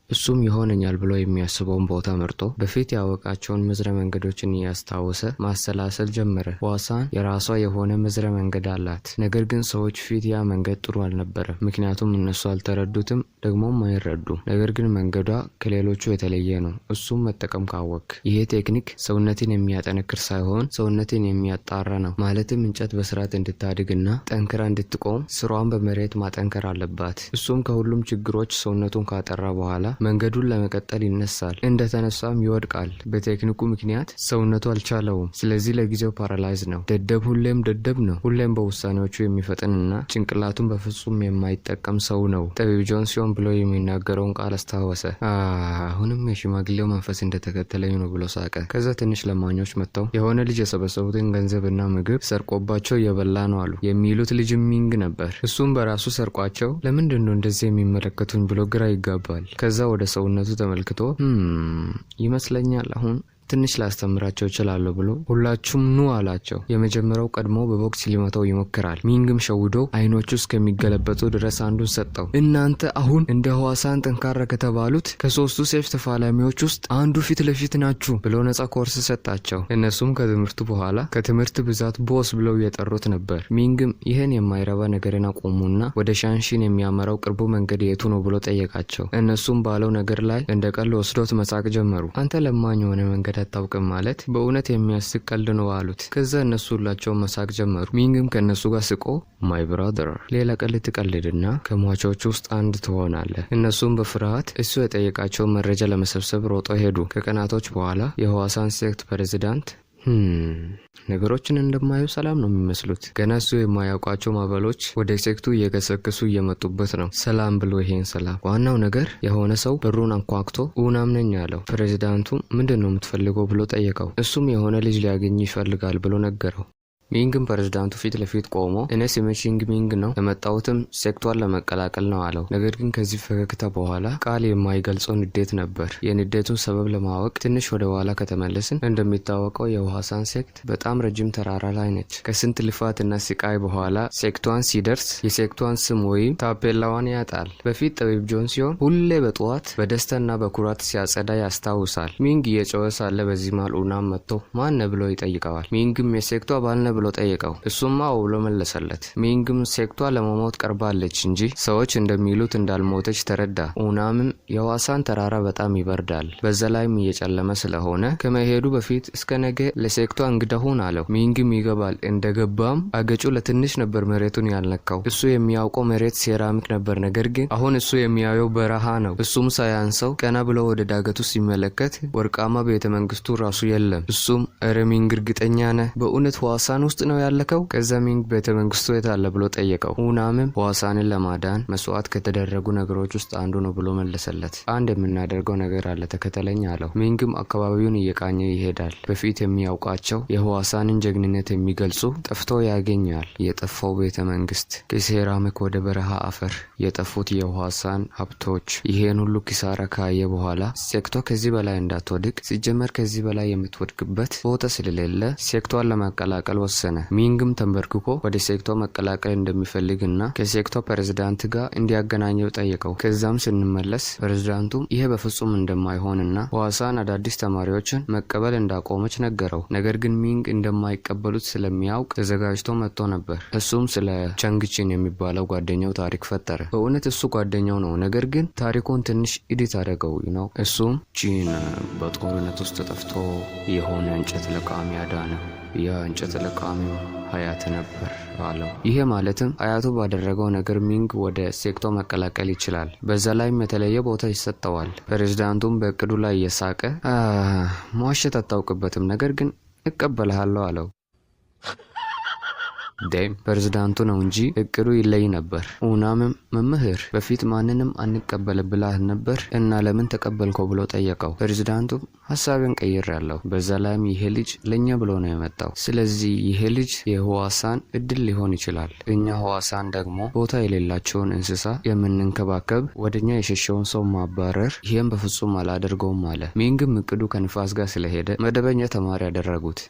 እሱም ይሆነኛል ብሎ የሚያስበውን ቦታ መርጦ በፊት ያወቃቸውን ምዝረ መንገዶችን እያስታወሰ ማሰላሰል ጀመረ። ዋሳን የራሷ የሆነ ምዝረ መንገድ አላት። ነገር ግን ሰዎች ፊት ያ መንገድ ጥሩ አልነበረም። ምክንያቱም እነሱ አልተረዱትም፣ ደግሞም አይረዱም። ነገር ግን መንገዷ ከሌሎቹ የተለየ ነው። እሱም መጠቀም ካወክ። ይሄ ቴክኒክ ሰውነትን የሚያጠነክር ሳይሆን ሰውነትን የሚያጣራ ነው። ማለትም እንጨት በስርዓት እንድታድግና ጠንክራ እንድትቆም ስሯን በመሬት ማጠንከር አለባት። እሱም ከሁሉም ችግሮች ሰውነቱን ካጠራ በኋላ መንገዱን ለመቀጠል ይነሳል። እንደተነሳም ይወድቃል። በቴክኒኩ ምክንያት ሰውነቱ አልቻለውም። ስለዚህ ለጊዜው paralyze ነው። ደደብ ሁሌም ደደብ ነው። ሁሌም በውሳኔዎቹ የሚፈጥንና ጭንቅላቱን በፍጹም የማይጠቀም ሰው ነው። ጠቢብ ጆን ሲሆን ብሎ የሚናገረውን ቃል አስታወሰ። አሁንም የሽማግሌው መንፈስ እንደተከተለኝ ነው ብሎ ሳቀ። ከዛ ትንሽ ለማኞች መጥተው የሆነ ልጅ የሰበሰቡትን ገንዘብና ምግብ ሰርቆባቸው እየበላ ነው አሉ። የሚሉት ልጅ ሚንግ ነበር። እሱም በራሱ ሰርቋቸው ለምንድን ነው እንደዚህ የሚመለከቱኝ ብሎ ግራ ይጋባል። ከዛ ወደ ሰውነቱ ተመልክቶ ይመስለኛል አሁን ትንሽ ላስተምራቸው እችላለሁ ብሎ ሁላችሁም ኑ አላቸው። የመጀመሪያው ቀድሞ በቦክስ ሊመታው ይሞክራል። ሚንግም ሸውዶ አይኖቹ እስከሚገለበጡ ድረስ አንዱን ሰጠው። እናንተ አሁን እንደ ህዋሳን ጠንካራ ከተባሉት ከሶስቱ ሴፍ ተፋላሚዎች ውስጥ አንዱ ፊት ለፊት ናችሁ ብሎ ነጻ ኮርስ ሰጣቸው። እነሱም ከትምህርቱ በኋላ ከትምህርት ብዛት boss ብለው እየጠሩት ነበር። ሚንግም ይህን የማይረባ ነገርን አቆሙና ወደ ሻንሺን የሚያመራው ቅርቡ መንገድ የቱ ነው ብሎ ጠየቃቸው። እነሱም ባለው ነገር ላይ እንደ ቀልድ ወስዶት መሳቅ ጀመሩ። አንተ ለማኝ የሆነ መንገድ አታውቅም ማለት በእውነት የሚያስቅ ቀልድ ነው አሉት። ከዛ እነሱ ሁላቸው መሳቅ ጀመሩ። ሚንግም ከእነሱ ጋር ስቆ my brother ሌላ ቀልድ ትቀልድና ከሟቾች ውስጥ አንድ ትሆናለህ። እነሱም በፍርሃት እሱ የጠየቃቸውን መረጃ ለመሰብሰብ ሮጠው ሄዱ። ከቀናቶች በኋላ የህዋሳን sect ፕሬዚዳንት ነገሮችን እንደማዩ ሰላም ነው የሚመስሉት። ገና እሱ የማያውቋቸው ማዕበሎች ወደ sect ኡ እየገሰገሱ እየመጡበት ነው። ሰላም ብሎ ይሄን ሰላም። ዋናው ነገር የሆነ ሰው በሩን አንኳኩቶ ኡናም ነኝ አለው። ፕሬዚዳንቱ ምንድን ነው የምትፈልገው ብሎ ጠየቀው። እሱም የሆነ ልጅ ሊያገኝ ይፈልጋል ብሎ ነገረው። ሚንግም ፕሬዝዳንቱ ፊት ለፊት ቆሞ እኔ ስሜ ቺንግ ሚንግ ነው፣ የመጣሁትም sect ቷን ለመቀላቀል ነው አለው። ነገር ግን ከዚህ ፈገግታ በኋላ ቃል የማይገልጸው ንዴት ነበር። የንዴቱን ሰበብ ለማወቅ ትንሽ ወደ ኋላ ከተመለስን እንደሚታወቀው የውሃሳን sect በጣም ረጅም ተራራ ላይ ነች። ከስንት ልፋትና ስቃይ በኋላ sect ቷን ሲደርስ የ sect ቷን ስም ወይም ታፔላዋን ያጣል። በፊት ጠቢብ ጆን ሲሆን ሁሌ በጠዋት በደስታና በኩራት ሲያጸዳ ያስታውሳል። ሚንግ እየጮኸ ሳለ በዚህ መሃል ኡናም መጥቶ ማነ ብሎ ይጠይቀዋል። ሚንግም የ sect ቷ አባል ነህ ብሎ ጠየቀው። እሱም አዎ ብሎ መለሰለት። ሚንግም sect ቷ ለመሞት ቀርባለች እንጂ ሰዎች እንደሚሉት እንዳልሞተች ተረዳ። ኡናምም የዋሳን ተራራ በጣም ይበርዳል፣ በዛ ላይም እየጨለመ ስለሆነ ከመሄዱ በፊት እስከ ነገ ለ sect ቷ እንግዳ ሁን አለው። ሚንግም ይገባል። እንደገባም አገጩ ለትንሽ ነበር መሬቱን ያልነካው። እሱ የሚያውቀው መሬት ሴራሚክ ነበር፣ ነገር ግን አሁን እሱ የሚያየው በረሃ ነው። እሱም ሳያንሰው ቀና ብሎ ወደ ዳገቱ ሲመለከት ወርቃማ ቤተ መንግስቱ ራሱ የለም። እሱም እረ ሚንግ እርግጠኛ ነህ በእውነት ዋሳን ውስጥ ነው ያለከው? ከዛ ሚንግ ቤተ መንግስቱ የት አለ ብሎ ጠየቀው። ኡናምም ዋሳንን ለማዳን መስዋዕት ከተደረጉ ነገሮች ውስጥ አንዱ ነው ብሎ መለሰለት። አንድ የምናደርገው ነገር አለ፣ ተከተለኝ አለው። ሚንግም አካባቢውን እየቃኘ ይሄዳል። በፊት የሚያውቃቸው የህዋሳንን ጀግንነት የሚገልጹ ጠፍቶ ያገኛል። የጠፋው ቤተ መንግስት ከሴራሚክ ወደ በረሃ አፈር፣ የጠፉት የህዋሳን ሀብቶች። ይሄን ሁሉ ኪሳራ ካየ በኋላ sect ቷ ከዚህ በላይ እንዳትወድቅ፣ ሲጀመር ከዚህ በላይ የምትወድቅበት ቦታ ስለሌለ sect ቷን ለመቀላቀል ወሰነ። ሚንግም ተንበርክኮ ወደ sect ቷ መቀላቀል እንደሚፈልግ እና ከ sect ቷ ፕሬዝዳንት ጋር እንዲያገናኘው ጠየቀው። ከዛም ስንመለስ ፕሬዝዳንቱም ይሄ በፍጹም እንደማይሆን እና ህዋሳን አዳዲስ ተማሪዎችን መቀበል እንዳቆመች ነገረው። ነገር ግን ሚንግ እንደማይቀበሉት ስለሚያውቅ ተዘጋጅቶ መጥቶ ነበር። እሱም ስለ ቸንግቺን የሚባለው ጓደኛው ታሪክ ፈጠረ። በእውነት እሱ ጓደኛው ነው፣ ነገር ግን ታሪኩን ትንሽ edit አደረገው ነው። እሱም ቺን በጦርነት ውስጥ ጠፍቶ የሆነ እንጨት ለቃሚ አዳነ። ያ እንጨት ለቃሚው አያት ነበር አለው። ይሄ ማለትም አያቱ ባደረገው ነገር ሚንግ ወደ sect ቷ መቀላቀል ይችላል። በዛ ላይም የተለየ ቦታ ይሰጠዋል። ፕሬዝዳንቱም በእቅዱ ላይ እየሳቀ መዋሸት አታውቅበትም፣ ነገር ግን እቀበልሃለሁ አለው። Damn፣ ፕሬዝዳንቱ ነው እንጂ እቅዱ ይለይ ነበር። ኡናምም መምህር በፊት ማንንም አንቀበል ብላህ ነበር እና ለምን ተቀበልከው ብሎ ጠየቀው። ፕሬዝዳንቱም ሀሳቤን ቀይሬያለሁ፣ በዛ ላይም ይሄ ልጅ ለእኛ ብሎ ነው የመጣው። ስለዚህ ይሄ ልጅ የህዋሳን እድል ሊሆን ይችላል። እኛ ህዋሳን ደግሞ ቦታ የሌላቸውን እንስሳ የምንንከባከብ፣ ወደኛ የሸሸውን ሰው ማባረር፣ ይሄም በፍጹም አላደርገውም አለ። ሚንግም እቅዱ ከንፋስ ጋር ስለሄደ መደበኛ ተማሪ ያደረጉት።